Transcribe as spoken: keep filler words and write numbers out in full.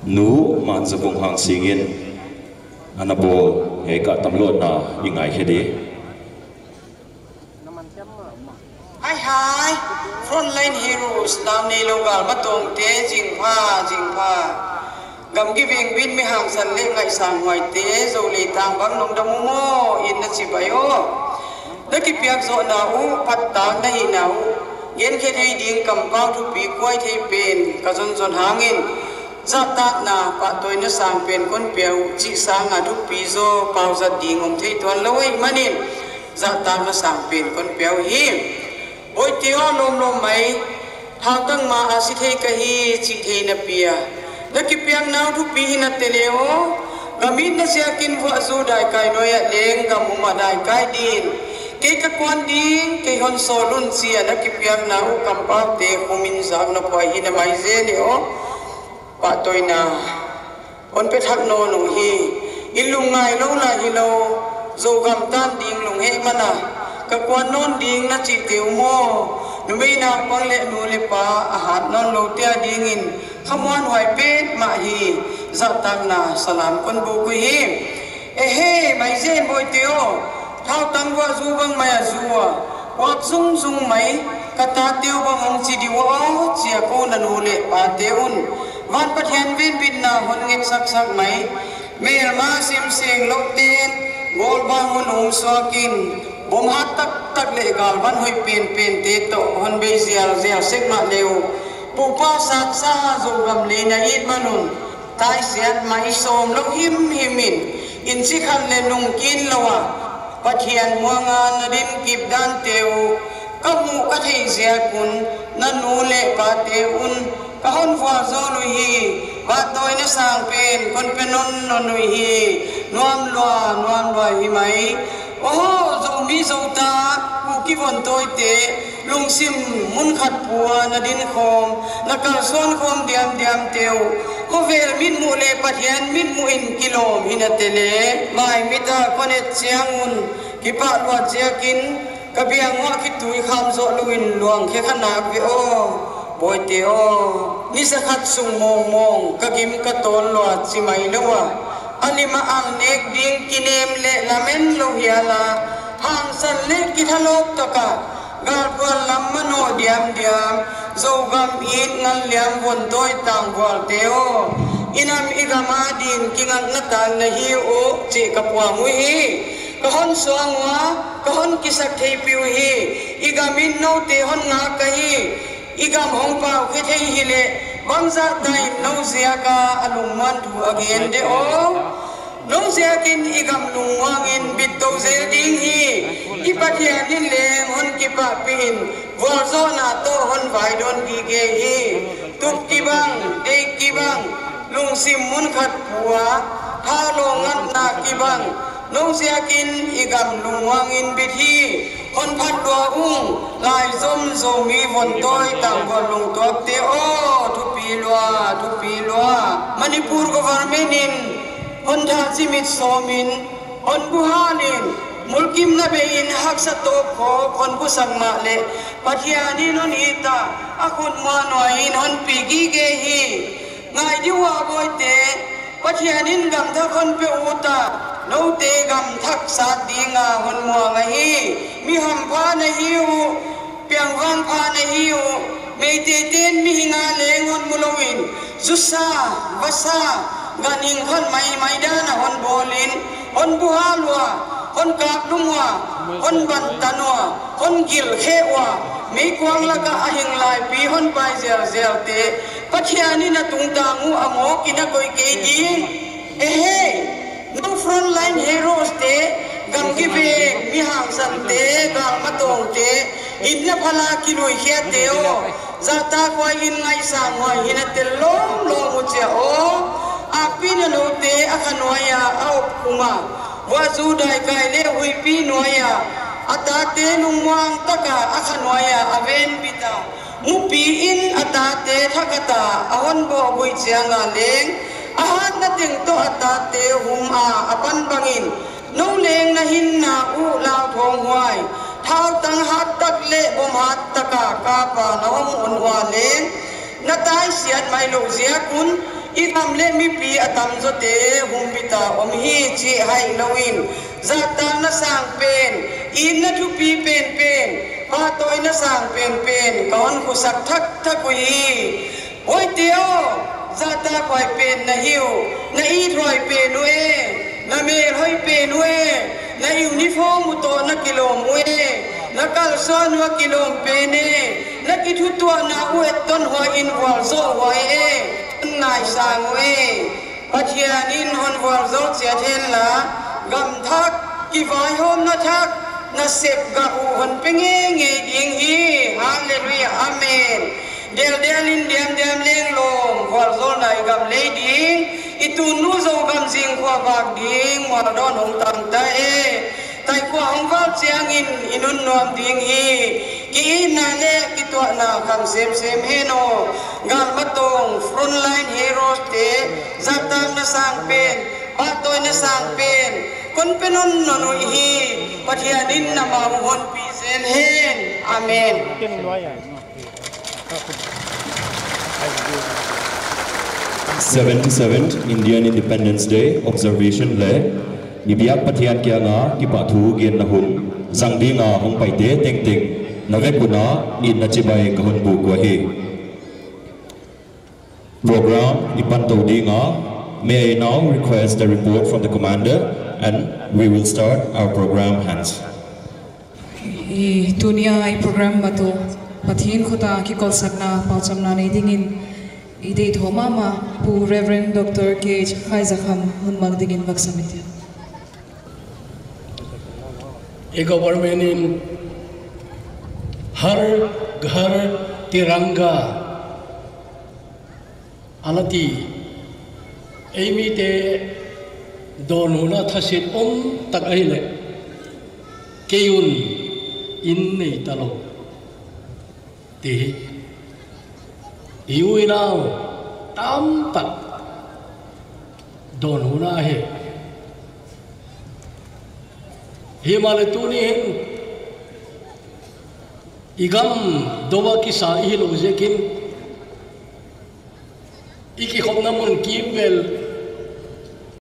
Nu Man Za Vung Hang Sing in a na bawl hei kah tam luatna i ngaikhia ding. Hai hai, frontline heroes, nau nei lo gal matawngte, zingpha, zingpha. Gamgi veng bin mi hangsan le ngaihsang huaite, Zo le tang bang nong dam uh maw in na ci bai aw. Na kipiak zawhna uh, phattak na hihna uh, genkhia thei ding kampau thupi kuai thei pen ka zonzon hangin, zahtakna pahtawina sang pen kon pia uh cih sanga thupi zaw pauzat ding om thei tuan lo ahih manin, zahtakna sang pen kon pia uh hi. Bawite aw, lawmlawm mai, thautang ma a si thei ka hi cih thei na pia. Na kipiakna uh thupi hi na tele aw. Gam itna ziakin vuahzu daikai nuai-ah leng gam umah daikai din, kei ka kuan ding, kei hon sawl un ci-a na kipiakna uh kampaute khumin zakna phuai hi na mai zen e aw. Pahtawina hon pia thak nawn uh hi. I lungngai lo lai hi lo, Zogam tan ding lungheh mana ka kuan nawn ding na cihte uh maw. Numei naupang le nu le pa a hat nawn lote a dingin khamuanhuai petmah hi. Zahtakna salam kon buk uh hi. Ehe, maizen bawite aw, thautang vuahzu bang mai a zu a, huak zungzung mai, ka tate uh bang hong ci dih uh aw, ci-a ko na nu le pate un van Pathian venbitna hon ngetsaksak mai. Melma simseng lohten gawlbang hon umsuakin, bom hat taktak le galvan hoih penpente tawh hon bei zialzial sek mah le uh, pupa satsa Zogam lei na it manun, taisiat mai sawm lo himhimin, inci khat le nungkin lo a Pathian muanga na din kip dante uh ka muh ka theih ziakun, na nu le pate un ka hon vualzawl uh hi. Pahtawina sang pen kon pia nawnnawn uh hi. Nuam lua, nuam lua hi mai. Aw, Zomi Zota, Kuki Vontawite, lungsim mun khat pua na dinkhawm, na kalsuan khawm diamdiamte uh, khuavel mitmuh le Pathian mitmuh in kilawm hi na tele. Mai mita kon et ciangun kipah luat ziakin ka biang uah khitui kham zawh loin luangkhia kha nak ve aw. Bawite aw, nisa khat sung mawngmawng ka gim ka tawl lua ci mai lo a, a limah ang nek ding kinem le lamen lo hial a, hangsan le kithalawp takah galpuan lam manawh diamdiam, Zogam it ngal liam vontawi tangvualte aw, i nam i gam adin kingakna tak na hi uh cih ka puang uh hi. Ka hon suang uh a, ka hon kisak theipi uh hi. I gam in note hon ngak ka hi. I gam hong pau khia thei hileh bangzah tahin no ziaka a lungmuan thu a gen de aw. No ziakin i gam lungmuangin bitto zel ding hi. I Pathian in leng hon kipahpih in vualzawhna tawh hon vaidawn gige hi. Tup kibang, deih kibang, lungsim mun khat pua, thalawng ngatna kibang, no ziakin i gam lungmuangin bit hi. Hon phat lua ung, laizom Zomi vontawi tangvual lungtuakte aw, thupi lua, thupi lua. Manipur government in hon thah cimit sawmin, hon buhalin, mulkimna bei-in haksa tawpkhawk hon busak mah leh Pathian in hon it a, a khutmuan nuai-in hon pi gige hi. Ngai dih uh a, bawite, Pathian in gamthak hon pia ut a, note gamthak sat dinga hon muang ahi. Mi hampha na hi uh, piangvangpha na hi uh. Meiteite in mihing a leng hon mu loin, zusa, vasa, ganhing khat maimai dana hon bawlin, hon buhal uh a, hon kaplum uh a, hon bantan uh a, hon gilkheh uh a, meikuang lakah a hing laipi hon pai zelzelte Pathian in a tungtang uh a mawk in a koih kei ding. Ehei, no frontline heroes te, gamgi veng mi hangsante, galmatawngte, itna phala kiluikhiate aw, zahtakhuai in ngaihsanghuai hi na tel lawmlawm uh cia aw. Akpi na note a kha nuai-a a op khum a, vuahzu daikai le huihpi nuai-a a tate lungmuang taka a kha nuai-a a venbit a, mupi in a tate thakhat a a hon bawhbuih cianga leng, a hatna teng tawh a tate hum a a pan bangin, no leng na hinna uh lauthawnghuai, thautang hattak le bom hattaka kapa na om un uh a leng, na taisiat mai loh ziakun, I tam le mipi a tamzawte humbita om hi cih haih loin, zahtakna sang pen, itna thupi penpen, pahtawina sang penpen ka hon khusak thakthak uh hi. Huaite aw, zahtak huai pen na hi uh, na it huai pen uh e, na mel hoih pen uh e, na uniform uh tawh na kilawm uh e, na kalsuan uh a kilawm pen e, na kithutuahna uh etton huai in vualzawh huai e, naisang uh e. Pathian in hon vualzawh ciat henla, gam thak, kivaihawmna thak, nasep gah uh hon pia ngeingei ding hi. Halleluiah, amen. Deldelin diamdiam lenglawm, vualzawlna i gam lei ding, i tunnu Zogam zingkhua vak ding mualdawn hong tangta e. Taikhua hong val ciangin i nunnuam ding hi. Ki-itna le kituahna khang semsem hen aw. Galmatawng frontline heroes te, zahtakna sang pen, pahtawina sang pen kon pia nonnon uh hi. Pathian in na ma uh honpih zel hen. Amen. Seventy-seventh Indian Independence Day observation le nibiak Pathian kianga kipahthu genna hun zang dinga hong paite tengteng na vek una itna cibai ka hon buk uh ahi. Program i panto dinga, may I now request the report from the commander and we will start our program hence. I tunia i program matu Pathian khuta kikolsakna pauchamna nei dingin i deih thawh mahmah Pu Reverend Doctor K H Khaizakham hun mak dingin vak sam i tia. I government in Har Ghar Tiranga a la ti, ei mite dawnhuna thasit om tak ahileh kei un inn nei ta lo ti hi. I u i nau tamtak dawnhuna hi. Himahleh tuni hin i gam do a kisa i hi lo ziakin i kikhopna mun kimvel